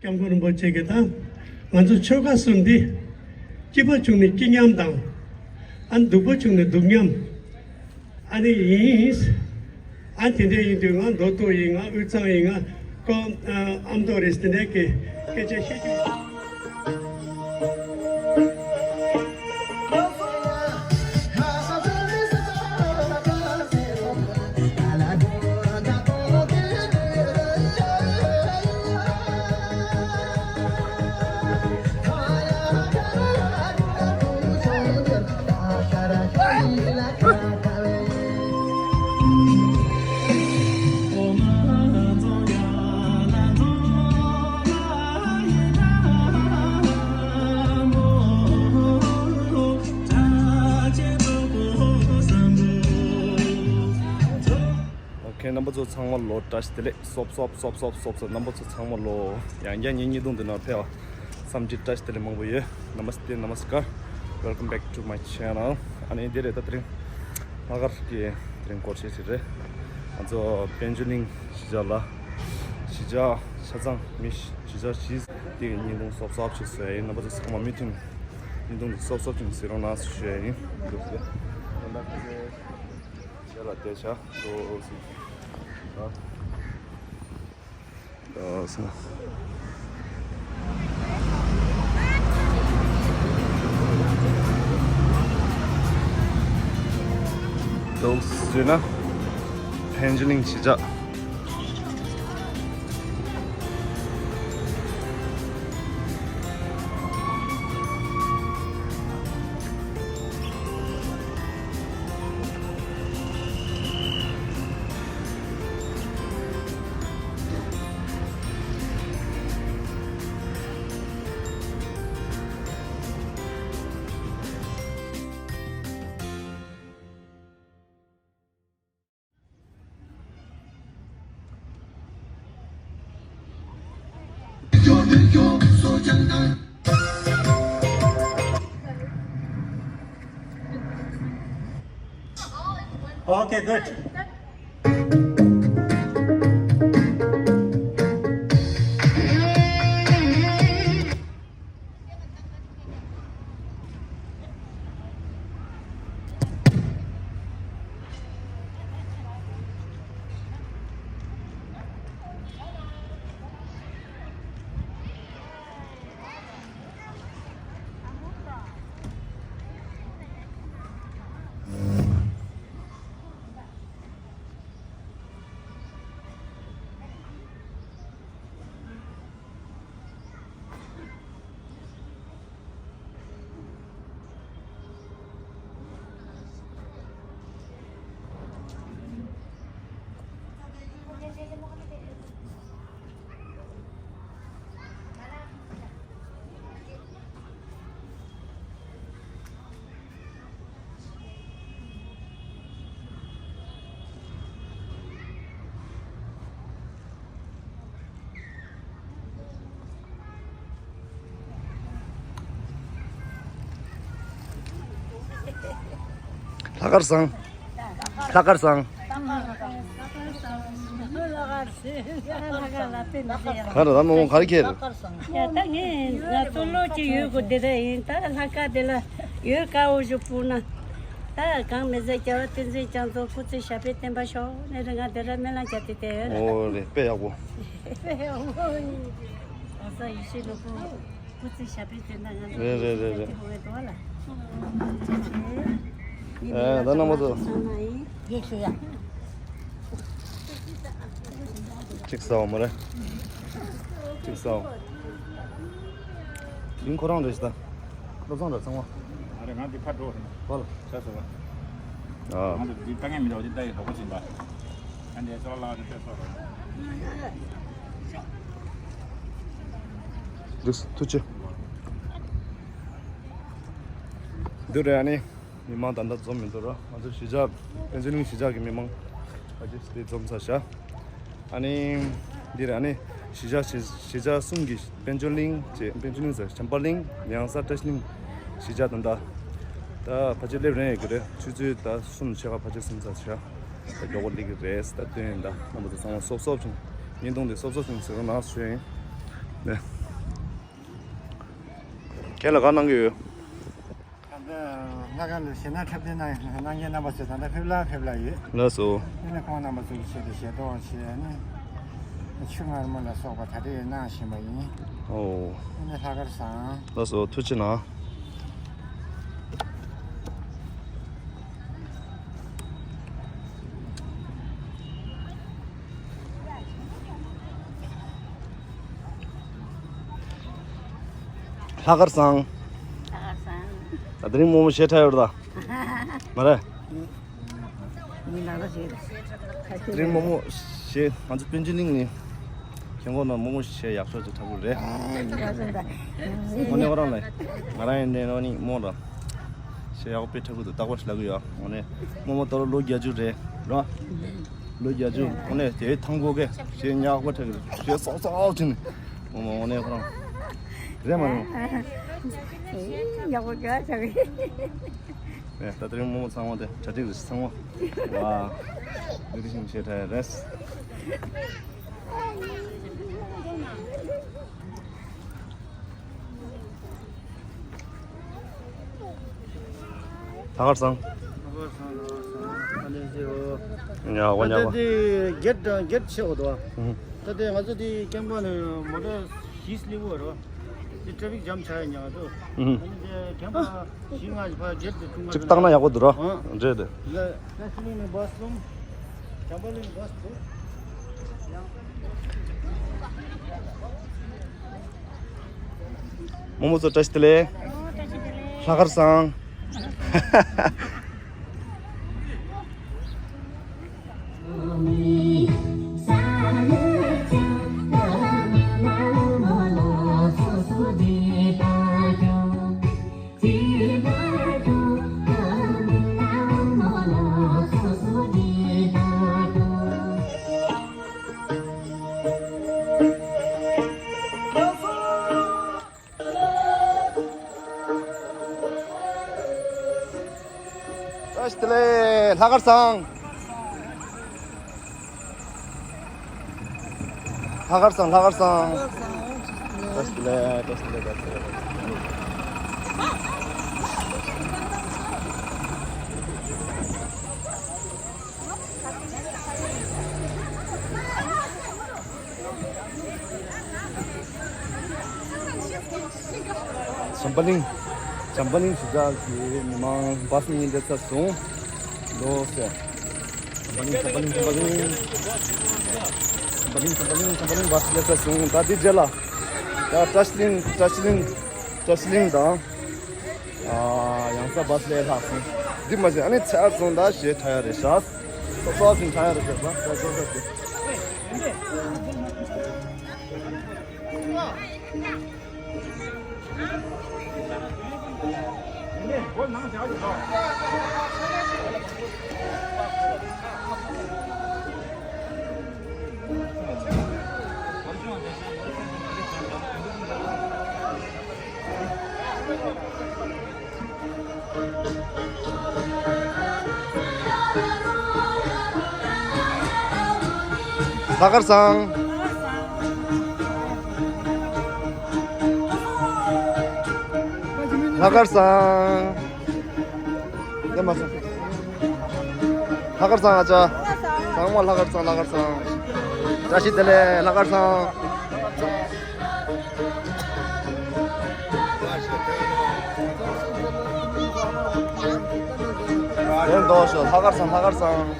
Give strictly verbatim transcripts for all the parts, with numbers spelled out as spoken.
སྐྱབས་མགོན་རིན་པོ་ཆེ་གིས་ད་ང་ཚོ་ཆོལ་ཁ་གསུམ་འདི་སྐྱིད་པ་བྱུང་ནས་སྐྱིད་མཉམ་དང་། ཨ་ནི་སྡུག་པ་བྱུང་ནས་སྡུག་མཉམ། ཨ་ནི་ཡིན། ཨ་དེ་འདྲ་ཡིན་དུས་ང་མདོ་སྟོད་ཡིན། ང་དབུས་གཙང་ཡིན། ང་ཀོ་ཨ་ཨ་མདོ་རེད། དེ་འདྲའི་གི་སྐད་ཆ་བཤད་རྒྱུ། ཨོ་ཁེ། རྣམ་པ་ཚོ་ཚང་མ་ལོ་བཀྲ་ཤིས་བདེ་ལེགས། སོབ་སོབ་སོབ་སོབ་སོབ་སོབ། རྣམ་པ་ཚོ་ཚང་མ་ལོ་ཡང་བསྐྱར་ངའི་བརྙན་ཐུང་འདི་ནང་ཕེབས་པ་བསམ་གྱིས་བཀྲ་ཤིས་བདེ་ལེགས་མང་པོ་ཡོད། Namaste, namaskar. Welcome back to my channel. ཨ་ནི་འདི་རེད། ད་དེ་རིང་ལྷག་དཀར་གྱི་དེ་རིང་སྐོར་ཆ་ཞིག་རེད། ང་ཚོ་དཔལ་འབྱོར་གླིང་གཞིས་ཆགས་ལ། གཞིས་ཆགས་ཆ་ཚང་མི་གཞིས་ཆགས་གཞིས་དེ་གི་བརྙན་ཐུང་སོབ་སོབ་ཅིག་བཟོས་ཡིན། རྣམ་པ་ཚོ་ཚང་མ་མུ་མཐུད་བརྙན་ཐུང་འདི་སོབ་སོབ་ཅིག་གཟིགས་རོགས་གནང་ཞུ་ཡ་ཡིན། འདུག་ཟེར། ད་ལྟ་ཁ་ཤས་ཞལ་ལག་བསྡད་བཞག་འདུག་ཟེར། ཨ། ཨ་སོང་། འདུག་ཟེར་ན་དཔལ་འབྱོར་གླིང་གཞིས་ཆགས། Okay, good. ལྷག་དཀར་བཟང་། ལྷག་དཀར་བཟང་། ག་རེ་ད་མོ་ག་རེ་ཁྱེར། ཡ་ད་ངས་ང་ཚོ་ལོ་གཅིག་ཡོད་དགོས་འདི་རེད་ཡིན། ད་ལྷག་དཀར་འདི་ལ་ཡོད་དཀར་པོ་ཞིག་ཕུལ་ན། ད་གང་མི་ཟད་རྒྱལ་བ་བསྟན་འཛིན་རྒྱ་མཚོ་སྐུ་ཚེ་ཞབས་པད་བརྟན་པ་ཤོག་ནས་རེད། ང་འདི་ར་སྨོན་ལམ་རྒྱག་དེ་དེ་ཡོད་རེད། ཨོ་རེད། དཔེ་ཡག་པོ། དཔེ་ཡག་པོ་ཡིན། གོང་ས་ཡེ་ཤེས་ནོར་བུ་སྐུ་ཚེ་ཞབས་པད་བརྟན་ན། ང་ཚོ་རེད་རེད་རེད་རེད། ཡེ་ཤེས་ཡ། ཨེ་ད་རྣམ་པ་ཚོ། ཡེ་ཤེས་ཡ། གཅིག་ཟ་བ་མ་རེད། གཅིག་ཟ་བ། དེ་ཁོ་རང་རེད་ཤག་ད། བློ་བཟང་ར་ཚང་མ། ཨ་རེ་ང་འདི་ཕར་འགྲོ་རེད། ཧོ་ལ། བྱས་སོང་བ། ཨ། ང་འདི་ལྟ་མཁན་མི་འདྲ་བ་འདི་ལྟ་ཡི་རོགས་པ་བྱིན་པ། ཨ་འདི་ཚོ་ལ་ལ་འདི་བལྟས་སོང་རེད། འདུག་ཐུགས་རྗེ་ཆེ། འདི་རེད། ཨ་ནི། མི་མང་ད་ལྟ་འཛོམས་མི་འདུག་ར། ང་ཚོ་གཞིས་ཆགས་དཔལ་འབྱོར་གླིང་གཞིས་ཆགས་ཀྱི་མི་མང་ཕལ་ཆེར་དེ་འཛོམས་ཚར་བཞག་ཨ་ནི་འདིར་ཨ་ནི་གཞིས་ཆགས་གཞིས་གཞིས་ཆགས་གསུམ་གྱི་དཔལ་འབྱོར་གླིང་བཅས། དཔལ་འབྱོར་གླིང་ཟེར་བྱམས་པ་གླིང་། ཡང་ས་བཀྲ་ཤིས་གླིང་། གཞིས་ཆགས་ད་ལྟ་ད་ཕལ་ཆེར་སླེབས་རན་ཡོད་ཀྱི་རེད། ཆུ་ཚོད་ད་གསུམ་ཕྱེད་ཀ་ཕལ་ཆེར་ཟིན་ཚར་བཞག་ད་མགྱོགས་པོ་སླེབས་ཀྱི་རེད། ད་སྟོན་ཡིན། ད་རྣམ་པ་ཚོ་ཚང་མ་སོབ་སོབ་བྱུང་། བརྙན་ཐུང་འདི་སོབ་སོབ་བྱུང་ཟེར་རོགས་གནང་ཞུ་ཡིན། ནས། ཁྱེད་ལ་ག་གནང་གི་ཡོད། ད་ལྟ་ལྷག་དཀར་ལ་ཞེད་སྣང་འཁྲབ་སྟོན་གནང་གནང་མཁན་རྣམ་པ་ཚོ་ད་ལྟ་ཕེབས་ལ་ཕེབས་ལ་ཡོད། ལགས་སོ། ཨ་ནི་ཁོང་རྣམ་པ་ཚོ་གི་ཆེད་དུ་ཞལ་ཏོག་བྱས་ནས་ཆུ་མངར་མོ་ལ་སོགས་པ་ད་ལྟ་ཡང་གནང་བཞིན་པ་ཡིན། ཨོ། ཨ་ནི་ལྷག་དཀར་བཟང་། ལགས་སོ། ཐུགས་རྗེ་གནང་། ལྷག་དཀར་བཟང་། ལྷག་དཀར་བཟང་། ད་དེ་རིང་རྨོ་མོ་གཞས་འཁྲབ་ཡོད་རེད་ད། མ་རེད། ངའི་ནང་ལ་ཞེས། དེ་རིང་རྨོ་མོ་གཞས་ང་ཚོ་དཔོན་ཆེན་གླིང་ནས་ཞེན་ཁོག་ནང་རྨོ་མོ་གཞས་ཡག་ཤོས་ཅིག་འཁྲབ་ཀྱི་རེད། དངོས་གནས་ཁོ་རང་ལ་ང་རང་ཡིན་ནའི་ནོ་ནི་རྨོ་ར་གཞས་ཡག་པོ་དཔེ་འཁྲབ་ཀྱི་འདུག་རྟག་པར་ཞིག་ལབ་ཀྱི་ཡོད། དངོས་གནས་རྨོ་མོ་ད་ལོ་ལོ་བརྒྱད་ཅུ་རེད་ར། ལོ་བརྒྱད་ཅུ་དངོས་གནས་དེའི་ཐང་གོ་གེ་གཞས་ཉག་པོ་འཁྲབ་ཀྱི་རེད། གཞས་སོག་སོག་བྱས་ནས་རྨོ་མོ་དངོས་གནས་ཁོ་རང་རེད་མ་རེད། ཡག་པོ་དགའ་ཆགས་གི། ཨེ། ད་དེ་རིང་རྨོ་མོ་ཚང་མ་དེ་གྲ་སྒྲིག་རེད་ཚང་མ། ཝ། འདི་དེ་བཞིན་བྱས་དྲ་རེད། ལྷག་དཀར་བཟང་། ལྷག་དཀར་བཟང་། ལྷག་དཀར་བཟང་། ཨ་ལེ་ཟེར་རོ། ཉ་ཝ་ཉ་ཝ། ད་ལྟ་དེ་གེད་གེད་ཆེ་བ་དོ། ད་ལྟ་ང་ཚོ་དེ་ཀེམ་པ་ནས་མོ་ཊ་བཞི་སླེབས་པ་རོ། དེ་ཊ་ཕིག་ཇམ་ཆགས་ཡ་ཉག་ཏོ། ཨ་ནི་དེ་ཀེམ་པ་བཞི་ལྔ་ཞིག་ཕར་བརྒྱབ་སྟེ་ཐུག་མ་ཅིག་བཏང་ན་ཡག་པོ་འདུག་ར། ཨ། འདྲེ་དེ། ལ་ད་ཤི་ལིང་ནས་བྷ་སི་ལུམ། ཇམ་པ་ལིང་བྷ་སི་འདུག་རྨོ་མོ་ཚོ་བཀྲ་ཤིས་བདེ་ལེགས། ལྷག་དཀར་བཟང་། བཀྲ་ཤིས་བདེ་ལེགས། ལྷག་དཀར་བཟང་། ལྷག་དཀར་བཟང་། ལྷག་དཀར་བཟང་། བཀྲ་ཤིས་བདེ་ལེགས། བཀྲ་ཤིས་བདེ་ལེགས། བཀྲ་ཤིས་བདེ་ལེགས། ཇམ་པ་གླིང་། ཇམ་པ་གླིང་གཞིས་ཆགས་ཀྱི་མི་མང་བྷ་སི་གཉིས་སླེབས་ཚར་སོང་། ལོ་ཟེར། ཇམ་པ་གླིང་། ཇམ་པ་གླིང་། ཇམ་པ་གླིང་། ཇམ་པ་གླིང་། ཇམ་པ་གླིང་བྷ་སི་སླེབས་ཚར་སོང་། ད་འདི་རྗེས་ལ། ད་བཀྲ་ཤིས་གླིང་། བཀྲ་ཤིས་གླིང་། བཀྲ་ཤིས་གླིང་དང་། ཨ། ཡང་ས་བྷ་སི་ལས་ལྷག་སོང་། འདི་མ་ཟད་ཨ་ནི་ཚར་སོང་། ད་གཞས་འཁྲབ་ཡ་རེད་ཤག་སོ་སོ་ཞིག་འཁྲབ་ཡ་རེད་ཤག་ད་སོ་སོ་ཞིག་ལྷག་དཀར་བཟང་། ལྷག་དཀར་བཟང་། ཡ་མ་སོང་། ལྷག་དཀར་བཟང་། ཨ་ཅག་ཚང་མ་ལྷག་དཀར་བཟང་། ལྷག་དཀར་བཟང་། བཀྲ་ཤིས་བདེ་ལེགས། ལྷག་དཀར་བཟང་། ལྷག་དཀར་བཟང་། ལྷག་དཀར་བཟང་། ལྷག་དཀར་བཟང་།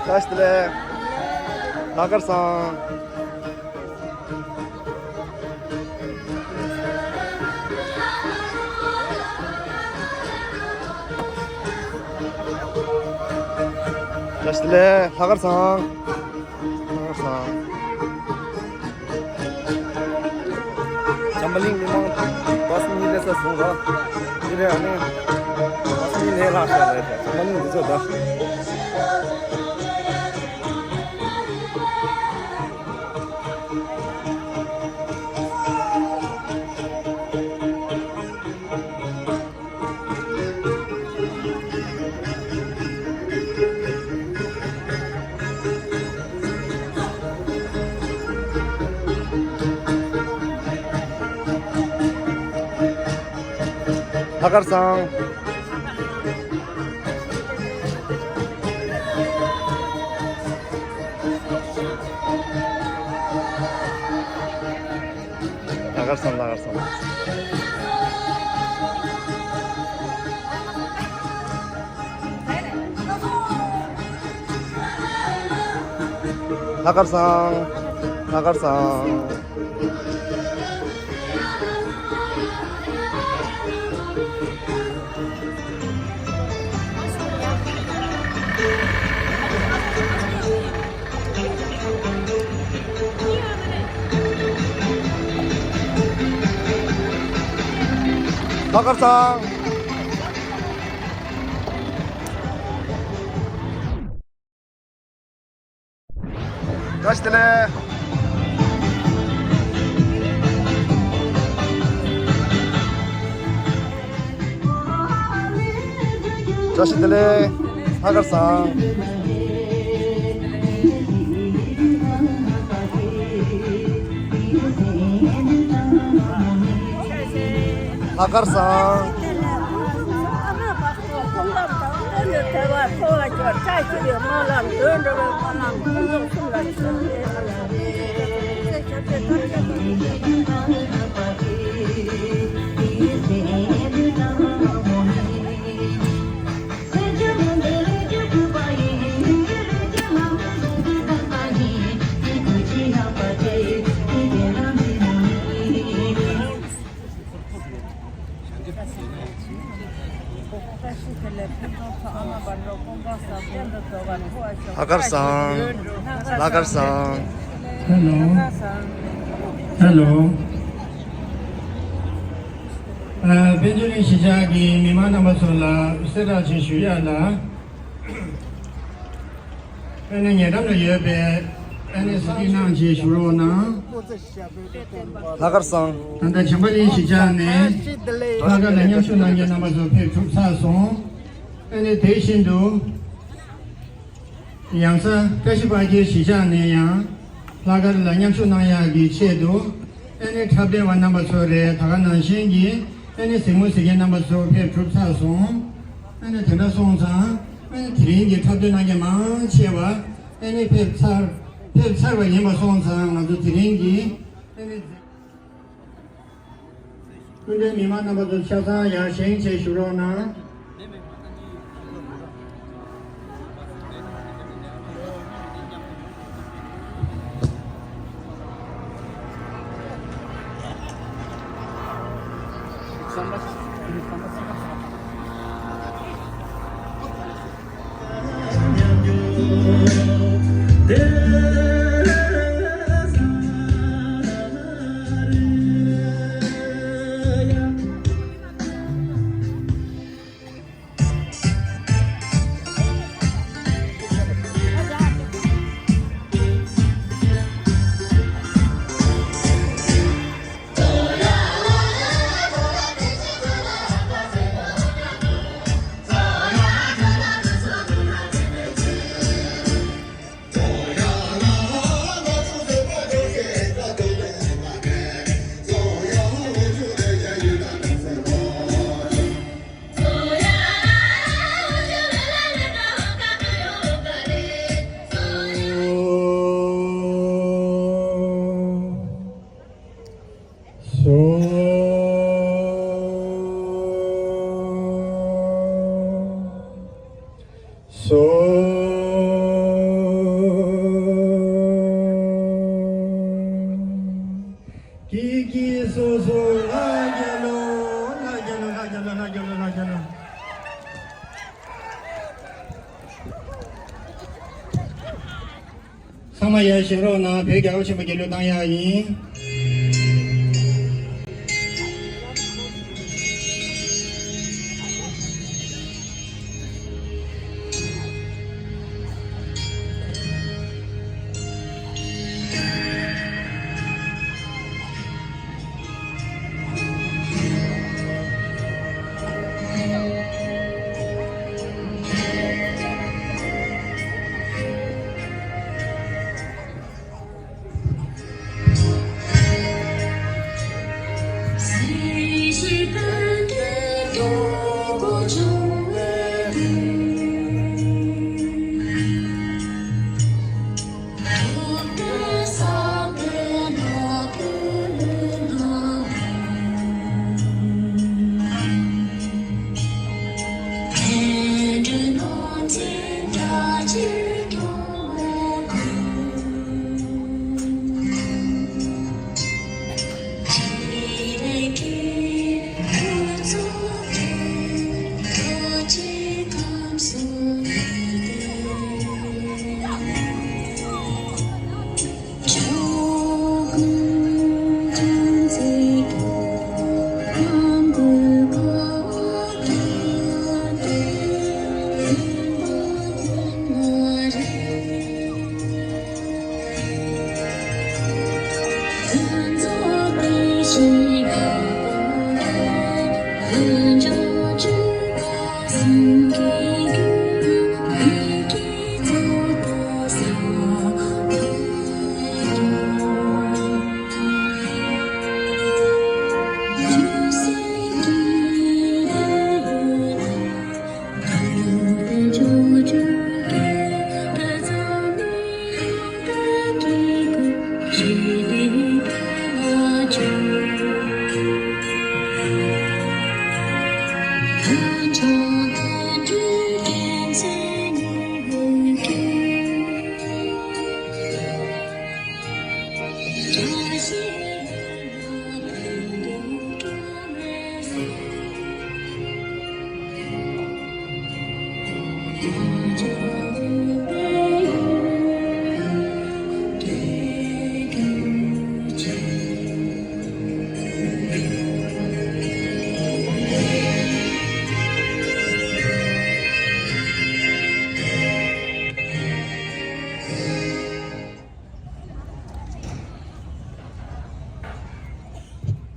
བཀྲ་ཤིས་བདེ་ལེགས། ལྷག་དཀར་བཟང་། བཀྲ་ཤིས་བདེ་ལེགས། ལྷག་དཀར་བཟང་། ལྷག་དཀར་བཟང་། ཇམ་པ་གླིང་མི་མང་བྷ་སི་གཉིས་སླེབས་ཚར་སོང་ར། འདི་རེད། ཨ་ནི་བྷ་སི་གཉིས་ལས་ལྷག་ཤག་རེད། ཇམ་པ་གླིང་འདི་ཚོ་ད། ལྷག་དཀར་བཟང་། ལྷག་དཀར་བཟང་། ལྷག་དཀར་བཟང་། ལྷག་དཀར་བཟང་། ལྷག་དཀར་བཟང་། ལྷག་དཀར་བཟང་། བཀྲ་ཤིས་བདེ་ལེགས། བཀྲ་ཤིས་བདེ་ལེགས། ལྷག་དཀར་བཟང་། ལྷག་དཀར་བཟང་། ལྷག་དཀར་བཟང་། ལྷག་དཀར་བཟང་། ཧེ་ལོ། ཧེ་ལོ། ཨ། དཔལ་འབྱོར་གླིང་གཞིས་ཆགས་ཀྱི་མི་མང་རྣམ་པ་ཚོ་ལ་གསལ་བསྒྲགས་ཅིག་ཞུ་ཡ་ལ། ཨ་ནི་ཉེ་འགྲམ་ལ་ཡོད་པའི་ཨ་ནི་གཟིགས་རྟོག་གནང་ཅིག་ཞུ་རོགས་གནང་། ལྷག་དཀར་བཟང་། ད་ལྟ་བྱམས་པ་གླིང་གཞིས་ཆགས་ནས་ལྷག་དཀར་ལ་མཉམ་ཞུགས་གནང་མཁན་རྣམ་པ་ཚོ་ཕེབས་གྲུབ་ཚར་སོང་། ཨ་ནི་དེ་བཞིན་དུ། ཡང་ས་བཀྲ་ཤིས་དཔལ་སྒྱུར་གཞིས་ཆགས་ནས་ཡང་ལྷག་དཀར་ལ་མཉམ་ཞུགས་གནང་ཡག་གི་ཆེད་དུ། ཨ་ནི་འཁྲབ་སྟོན་པ་རྣམ་པ་ཚོ་རེད། ད་ག་ནང་བཞིན་གྱི་ཨ་ནི་གཟིགས་མོ་གཟིགས་མཁན་རྣམ་པ་ཚོ་ཕེབས་གྲུབ་ཚར་སོང་། ཨ་ནི་དེ་འདྲ་སོང་ཙང་ཨ་ནི་དེ་རིང་གི་འཁྲབ་སྟོན་གནང་མཁན་མང་ཆེ་བ་ཨ་ནི་ཕེབས་ཚར་ཕེབས་ཚར་བ་ཡིན་པ་སོང་ཙང་ང་ཚོ་དེ་རིང་གི་ཨ་ནི། སྐུ་མགྲོན་མི་མང་རྣམ་པ་ཚོ་ཆ་ཚང་ཡར་བཞེངས་བྱས་བཞུགས་རོགས་གནང་། སོ། སོ། ཀི་ཀི་སོ་སོ། ལྷ་རྒྱལ་ལོ། ལྷ་རྒྱལ་ལོ། ལྷ་རྒྱལ་ལོ། ལྷ་རྒྱལ་ལོ། ལྷ་རྒྱལ་ལོ། ཚང་མ་ཡར་བཞེངས་རོགས་གནང་། བོད་རྒྱལ་བ་ཆེན་པོ་རྒྱལ་གླུ་བཏང་ཡག་ཡིན།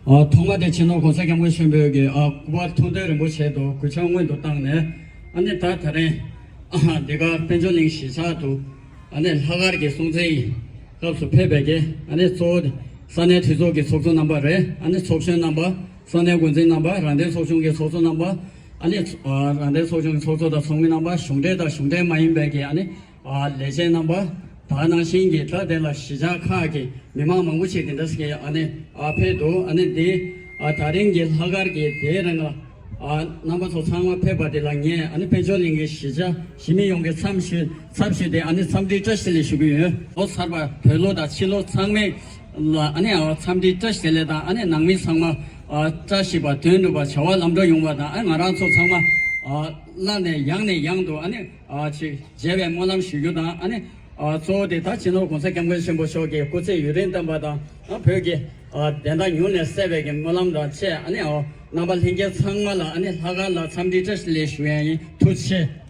ཨ། ཐོག་མ་དེ་སྤྱི་ནོར་༸གོང་ས་༸སྐྱབས་མགོན་ཆེན་པོས་ཀྱི་ཨ་སྐུ་པར་ཐུགས་འདུན་རིན་པོ་ཆེ་དུ་གུས་ཕྱག་སྔོན་དུ་བཏང་ནས། ཨ་ནི་ད་ད་རེས་ཨ་འདི་ག་དཔལ་འབྱོར་གླིང་གཞིས་ཆགས་དུ་ཨ་ནི་ལྷག་དཀར་གྱི་སྲུང་བརྩིའི་སྐབས་སུ་ཕེབས་པའི་གི་ཨ་ནི་གཙོ་བོ་ས་གནས་འཐུས་ཚོགས་ཀྱི་ཚོགས་གཙོ་རྣམ་པ་རེད། ཨ་ནི་ཚོགས་གཞོན་རྣམ་པ། ས་གནས་འགོ་འཛིན་རྣམ་པ། རང་བདེན་ཚོགས་ཆུང་གི་ཚོགས་གཙོ་རྣམ་པ། ཨ་ནི་ཨ་རང་བདེན་ཚོགས་ཆུང་གི་ཚོགས་གཙོ་དང་ཚོགས་མི་རྣམ་པ། གཞུང་འབྲེལ་དང་གཞུང་འབྲེལ་མ་ཡིན་པའི་གི་ཨ་ནི་ཨ་ལས་བྱེད་རྣམ་པ། ད་ནང་བཞིན་གྱི་ད་དེ་ལ་གཞིས་ཆགས་ཁག་གི་མི་མང་མང་པོ་ཞིག་དེ་འདྲ་ཞིག་ཨ་ནི་ཨ་ཕེབས་འདུག་ཨ་ནི་དེ་ཨ་ད་རིང་གི་ལྷག་དཀར་གྱི་དེའི་རིང་ལ་ཨ་རྣམ་པ་ཚོ་ཚང་མ་ཕེབས་པ་དེ་ལ་ངས་ཨ་ནི་དཔལ་འབྱོར་གླིང་གི་གཞིས་ཆགས་གཞིས་མི་ཡོངས་ཀྱི་མཚམས་ཞུ་ཚབ་ཞུས་ཏེ་ཨ་ནི་འཚམས་འདྲི་བཀྲ་ཤིས་བདེ་ལེགས་ཞུ་གི་ཡོད། ལོ་གསར་པ་བོད་ལོ་དང་ཕྱི་ལོ་ཚང་མའི་ལ་ཨ་ནི་ཨ་འཚམས་འདྲི་བཀྲ་ཤིས་བདེ་ལེགས་དང་། ཨ་ནི་ནང་མི་ཚང་མ་ཨ་བཀྲ་ཤིས་པ་དོན་འགྲུབ་པ་བྱ་བ་ལམ་འགྲོ་ཡོང་བ་དང་། ཨ་ང་རང་ཚོ་ཚང་མ་ཨ་བླ་ནས་ཡང་ནས་ཡང་དུ་ཨ་ནི་ཨ་ཅིག་མཇལ་བའི་སྨོན་ལམ་ཞུ་རྒྱུ་དང་། ཨ་ནི་ཨ་གཙོ་བོ་དེ་ད་སྤྱི་ནོར་༸གོང་ས་༸སྐྱབས་མགོན་ཆེན་པོ་མཆོག་གི་སྐུ་ཚེ་ཡུན་རིང་བརྟན་པ་དང་། ཨ་བོད་ཀྱི་ཨ་བདེན་མཐའ་ཡུན་ནས་གསལ་བའི་གི་སྨོན་ལམ་དང་བཅས། ཨ་ནི་ཨ་རྣམ་པ་ལྷན་རྒྱས་ཚང་མ་ལ་ཨ་ནི་ལྷག་དཀར་ལ་འཚམས་འདྲི་བཀྲ་ཤིས་བདེ་ལེགས་ཞུ་ཡ་ཡིན། ཐུགས་རྗེ་ཆེ།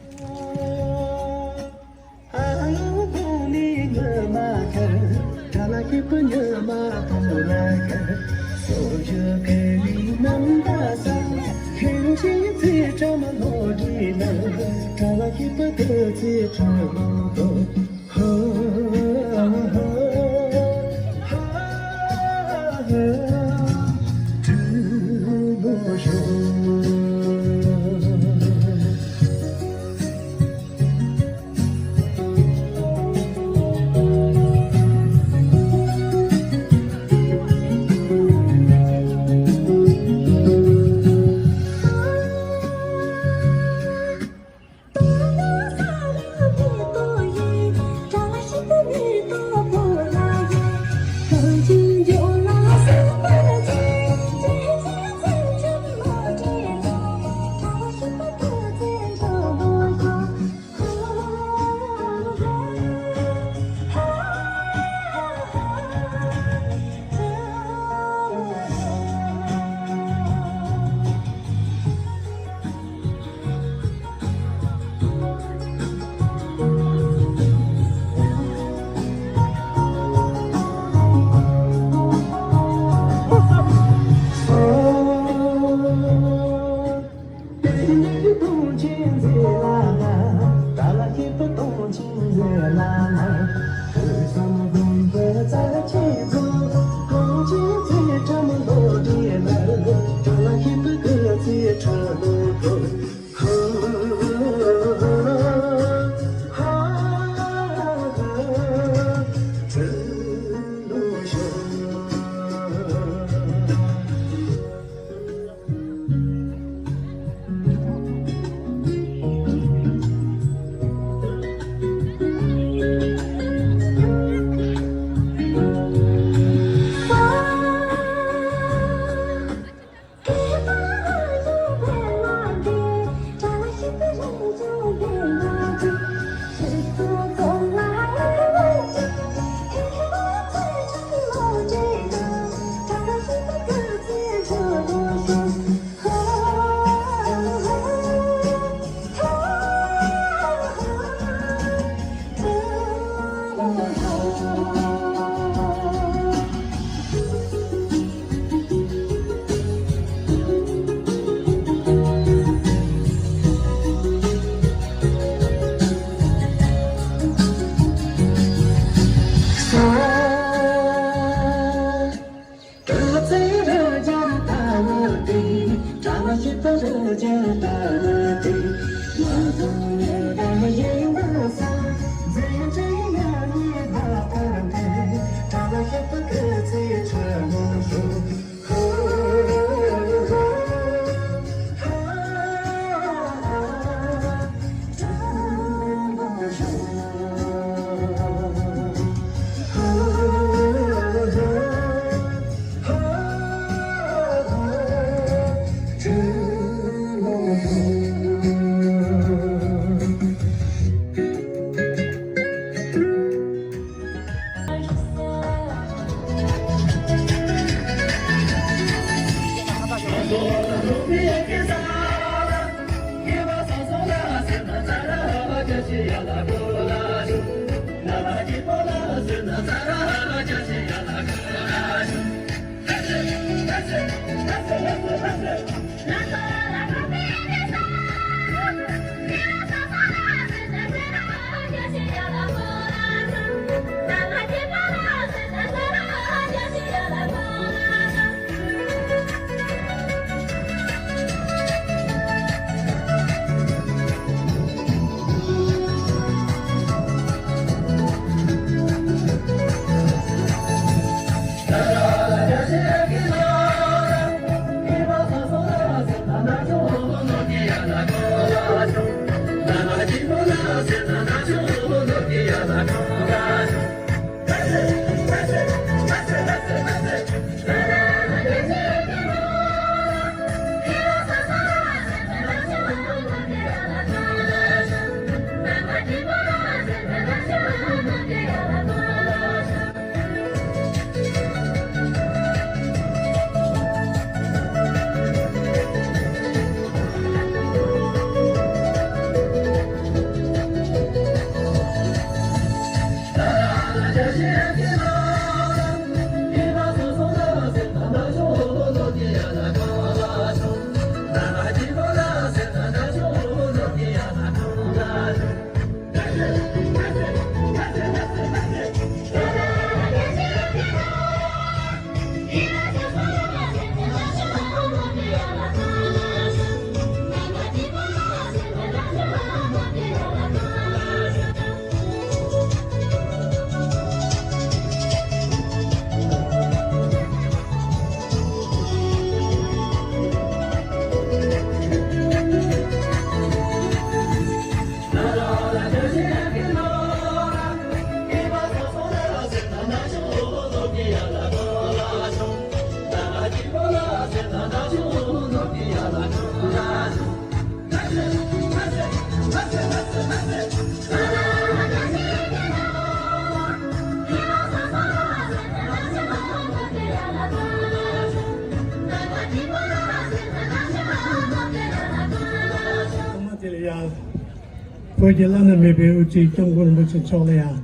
བོད་ཀྱི་བླ་ན་མེད་པའི་དབུ་ཁྲིད་སྐྱབས་མགོན་རིན་པོ་ཆེ་མཆོག་ལ་ཡང་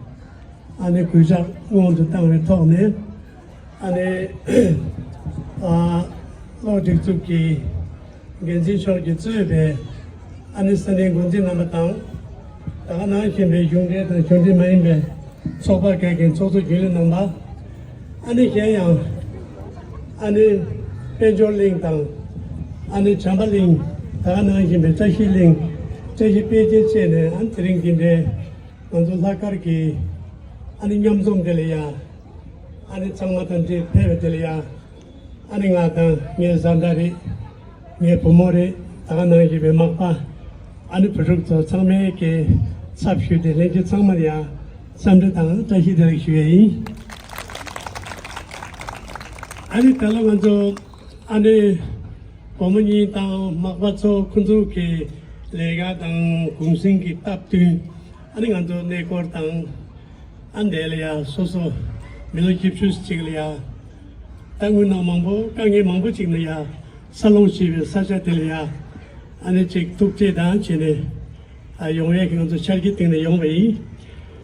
ཨ་ནི་གུས་ཕྱག་སྔོན་དུ་བཏང་བའི་ཐོག་ནས། ཨ་ནི་ཨ་གློག་སྒྲིག་འཛུགས་ཀྱི་འགན་འཛིན་མཆོག་གིས་གཙོས་པའི་ཨ་ནི་ས་གནས་འགོ་འཛིན་རྣམ་པ་དང་། ད་ག་ནང་བཞིན་པའི་གཞུང་འབྲེལ་དང་གཞུང་འབྲེལ་མ་ཡིན་པའི་ཚོགས་པ་ཁག་གི་ཚོགས་གཙོ་རྒྱུན་ལས་རྣམ་པ། ཨ་ནི་གཞན་ཡང་ཨ་ནི་དཔལ་འབྱོར་གླིང་དང་། ཨ་ནི་བྱམས་པ་གླིང་། ད་ག་ནང་བཞིན་པའི་བཀྲ་ཤིས་གླིང་། བཀྲ་ཤིས་དཔེ་ཆ་བཅས་ནས་ཨ་ནི་དེ་རིང་འདི་འདྲའི་ང་ཚོ་ལྷག་དཀར་གྱི་ཨ་ནི་མཉམ་འཛོམས་དེ་ལ་ཡ། ཨ་ནི་ཚང་མ་དང་འདྲེས་ཕེབས་པ་དེ་ལ་ཡ། ཨ་ནི་ང་དང་ངའི་བཟའ་ཟླ་རེད། ངའི་བུ་མོ་རེད། ད་ག་ནང་བཞིན་པའི་མག་པ། ཨ་ནི་བུ་ཕྲུག་ཚོ་ཚང་མའི་གི་ཚབ་ཞུས་ཏེ་ལྷན་རྒྱས་ཚང་མར་ཡང་འཚམས་འདྲི་དང་བཀྲ་ཤིས་བདེ་ལེགས་ཞུ་ཡས་ཡིན། ཨ་ནི་ད་ལོ་ང་ཚོ་ཨ་ནི་བུ་མོ་གཉིས་དང་མག་པ་ཚོ་ཁོང་ཚོ་གི་ལས་ཀ་དང་གུང་སེང་གི་སྟབས་བསྟུན། ཨ་ནི་ང་ཚོ་གནས་སྐོར་དང་། ཨ་འདས་ལ་ཡ་སོ་སོ་མི་ལོ་བཞི་བཅུ་ཅིག་ལ་ཡ། ད་དངོས་གནས་མང་པོ་དཀའ་ངལ་མང་པོ་ཅིག་ནས་ཡ་ས་ལོངས་བྱས་པའི་ས་ཆ་དེ་ལ་ཡ། ཨ་ནི་ཅིག་ཐུགས་རྗེ་དང་བྱས་ནས་ཨ་ཡོང་ཡས་ཀྱི་ང་ཚོ་ཆ་རྒྱུས་བཏིང་ནས་ཡོང་བ་ཡིན།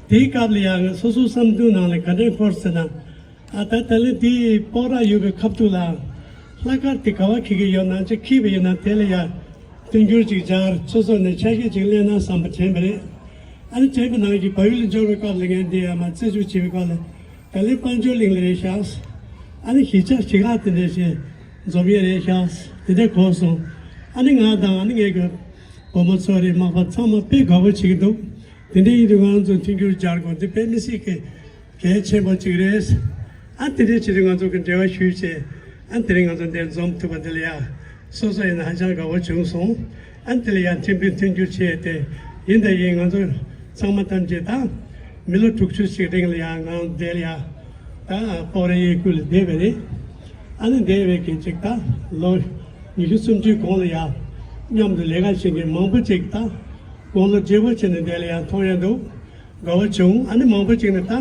དེའི་སྐབས་ལ་ཡ་ང་སོ་སོ་བསམ་འདུན་ནང་ལ་ག་འདྲས་འཁོར་ཟེར་ན། ཨ་ད་ད་ལན་དེའི་སྤོག་ར་ཡོད་པའི་ཁ་ཐུག་ལ། ལྷག་དཀར་དེ་ག་བ་འཁྱེར་གྱི་ཡོད་ན་ཅིག་འཁྱེར་བ་ཡིན་ན་དེ་ལ་ཡ། མཐུན་འགྱུར་ཅིག་སྦྱར། སོ་སོ་ནས་ཆ་ཤས་ཅིག་ལེན་ན་བསམ་པ་དྲན་པ་རེད། ཨ་ནི་དྲན་པ་ནང་བཞིན་བལ་ཡུལ་ལ་འབྱོར་བའི་སྐབས་ལ་ངས་འདི་ཡ་མ་རྩད་གཅོད་བྱེད་པའི་སྐབས་ལ། ད་ལན་དཔལ་འབྱོར་གླིང་ལ་རེད་ཤག་ཨ་ནི་གཞིས་ཆགས་ཆེ་ཁག་དེ་འདྲས་ཞིག་འཛོམས་ཡས་རེད་ཤག་དེ་འདྲས་གོ་སོང་། ཨ་ནི་ང་དང་ཨ་ནི་ངའི་གི་བུ་མོ་ཚོ་རེད། མག་པ་ཚང་མ་དཔེ་དགའ་པོ་བྱེད་ཀྱི་འདུག་དེ་འདྲ་ཡིན་དུས་ང་ཚོ་མཐུན་འགྱུར་སྦྱར་དགོས་འདི་དཔེ་མི་སྲིད་ཀྱི་གལ་ཆེན་པོ་གཅིག་རེད། ཨ་དེ་འདྲ་བྱེད་དུས་ང་ཚོ་གི་འབྲེལ་བ་ཞུས་བྱས། ཨ་དེ་རིང་ང་ཚོ་འདིར་འཛོམས་ཐུབ་པ་འདི་ལ་ཡ་སོ་སོ་ཡིན་ན་ཧ་ཅང་དགའ་པོ་བྱུང་སོང་། ཨ་དེ་ལ་ཡ་མཐུན་པའི་མཐུན་འགྱུར་བྱས་ཏེ་ཡིན་ད་ཡིན། ང་ཚོ་ཚང་མ་ཐམས་ཅད་ད་མི་ལོ་དྲུག་ཅུ་ཞིག་རིང་ལ་ཡ་ང་འདི་ལ་ཡ་ད་སྤོ་ར་ཡི་ཁུལ་ལ་བསྡད་པ་རེད། ཨ་ནི་འདས་པའི་གི་ཅིག་ད་ལོ་ཉི་ཤུ་སུམ་ཅུའི་གོང་ལ་ཡ་མཉམ་དུ་ལས་ཀ་བྱེད་མཁན་མང་པོ་ཅིག་ད་དགུང་ལོ་བགྲེས་པོ་བྱས་ནས་འདི་ལ་ཡ་མཐོང་ཡ་འདུག་དགའ་བོ་བྱུང་། ཨ་ནི་མང་པོ་ཅིག་ནི་ད་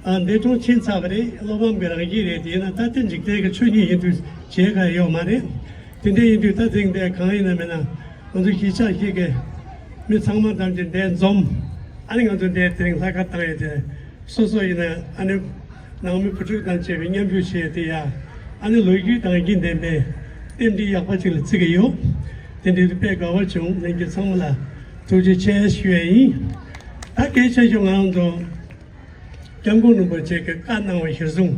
ཨ་འདས་གྲོངས་ཕྱིན་ཚར་བ་རེད། བློ་ཕམ་གྱི་རང་བཞིན་རེད། དེ་ཡིན་ན་ད་དེ་འཇིག་རྟེན་གྱི་ཆོས་ཉིད་ཡིན་དུས་བྱེད་ག་ཡོད་མ་རེད། དེ་འདྲ་ཡིན་དུས་ད་ཐེངས་འདི་གང་ཡིན་ན་མིན་ན་ང་ཚོ་གཞིས་ཆགས་ཤིག་གི་མི་ཚང་མ་ཐམས་ཅད་འདིར་འཛོམས། ཨ་ནི་ང་ཚོ་འདིར་དེ་རིང་ལྷ་ཁང་བཏང་ཡོད་དེ། སོ་སོ་ཡིན་ན་ཨ་ནི་ནང་མི་བུ་ཕྲུག་དང་བཅས་པའི་མཉམ་ཞུགས་བྱས་ཏེ་ཡ། ཨ་ནི་ལོ་རྒྱུས་དང་རྒྱུན་ལྡན་པའི་རྟེན་འབྲེལ་ཡག་པ་ཅིག་ལ་བརྩི་གི་ཡོད། དེ་འདྲའི་དཔེ་དགའ་བ་བྱུང་། ལྷན་རྒྱས་ཚང་མ་ལ་ཐུགས་རྗེ་ཆེ་ཞུ་ཡ་ཡིན། ད་གལ་ཆེ་ཤོས་ང་རང་ཚོ་སྐྱབས་མགོན་རིན་པོ་ཆེ་གི་བཀའ་གནང་བ་གཞིར་བཟུང་།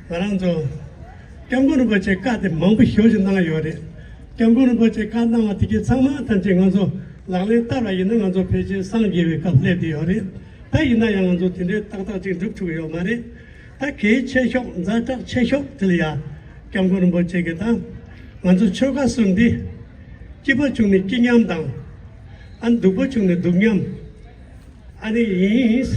ང་རང་ཚོ་སྐྱབས་མགོན་རིན་པོ་ཆེ་བཀའ་དེ་མང་པོ་ཞེ་པོ་ཅིག་གནང་ཡོད་རེད། སྐྱབས་མགོན་རིན་པོ་ཆེ་བཀའ་གནང་བ་དེ་གའི་ཚང་མ་ཐམས་ཅད་ང་ཚོ་ལག་ལེན་བསྟར་བ་ཡིན་ན་ང་ཚོ་ཕལ་ཆེར་སངས་རྒྱས་པའི་སྐབས་སླེབས་བསྡད་ཡོད་རེད། ད་ཡིན་ན་ཡང་ང་ཚོ་དེ་འདྲའི་ཏག་ཏག་ཅིག་འགྲུབ་ཐུབ་ཡོད་མ་རེད། ད་གལ་ཆེ་ཤོས་ཛ་དྲག་ཆེ་ཤོས་དེ་ལ་ཡ་སྐྱབས་མགོན་རིན་པོ་ཆེ་གིས་ད་ང་ཚོ་ཆོལ་ཁ་གསུམ་འདི་སྐྱིད་པོ་བྱུང་ནས་སྐྱིད་མཉམ་དང་། ཨ་སྡུག་པོ་བྱུང་ནས་སྡུག་མཉམ། ཨ་ནི་ཡིན།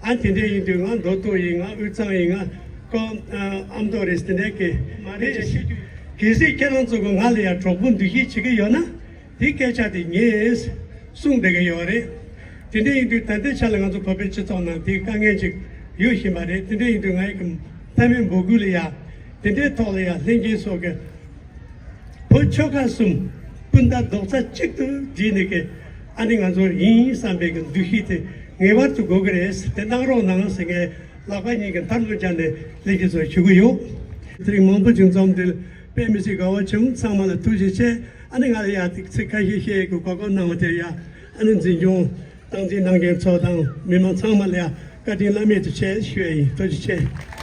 ཨ་དེ་འདྲ་ཡིན་དུས་ང་མདོ་སྟོད་ཡིན། ང་དབུས་གཙང་ཡིན། ང་ཀོ་ཨ་ཨ་མདོ་རེད། དེ་འདྲ་གི་མ་རེད་ཅེས་བཤད་དུས། གལ་སྲིད་ཁྱེད་རང་ཚོ་གིས་ང་ལ་ཡ་གྲོགས་པོ་འདུ་ཤེས་བྱེད་ཀྱི་ཡོད་ན། དེ་སྐད་ཆ་དེ་ངས་གསུངས་བསྡད་ཀྱི་ཡོད་རེད། དེ་འདྲ་ཡིན་དུས་ད་ལྟའི་ཆ་ལ་ང་ཚོ་བོད་པའི་སྤྱི་ཚོགས་ནང་དེའི་དཀའ་ངལ་ཅིག་ཡོད་བཞིན་པ་རེད། དེ་འདྲ་ཡིན་དུས་ང་ཡི་གི་མཐའ་མའི་འབོད་སྐུལ་ལ་ཡ། དེ་འདྲའི་ཐོག་ལ་ཡ་ལྷན་རྒྱས་ཚོ་གི་བོད་ཆོལ་ཁ་གསུམ་སྤུན་ཟླ་རྡོག་རྩ་གཅིག་ཏུ་བསྒྲིལ་ནས་ཀྱི་ཨ་ནི་ང་ཚོ་ཡིན་བསམ་པའི་གི་འདུ་ཤེས་དེ་ངེས་པར་དུ་དགོས་ཀྱི་རེད། དེ་གནང་རོགས་གནང་ཟེར། ངས་ལག་པ་གཉིས་ཀྱི་མཐར་ལོ་སྦྱར་ནས་ལྷན་རྒྱས་ཚོར་ཞུ་གི་ཡོད། དེ་རིང་མང་པོ་ཅིག་འཛོམས་ཏེ་དཔེ་མི་སྲིད་དགའ་བ་བྱུང་། ཚང་མ་ལ་ཐུགས་རྗེ་ཆེ། ཨ་ནི་ང་ལ་ཡ་ཚིག་ཁ་ཤས་བཤད་ཡས་ཀྱི་གོ་སྐབས་གནང་བ་དེར་ཡ། ཨ་ནི་འཛིན་སྐྱོང་སྟངས་འཛིན་གནང་མཁན་ཚོ་དང་མི་མང་ཚང་མ་ལ་ཡ་བཀའ་དྲིན་བླ་མེད་དུ་ཆེ་ཞུ་ཡ་ཡིན། ཐུགས་རྗེ་ཆེ།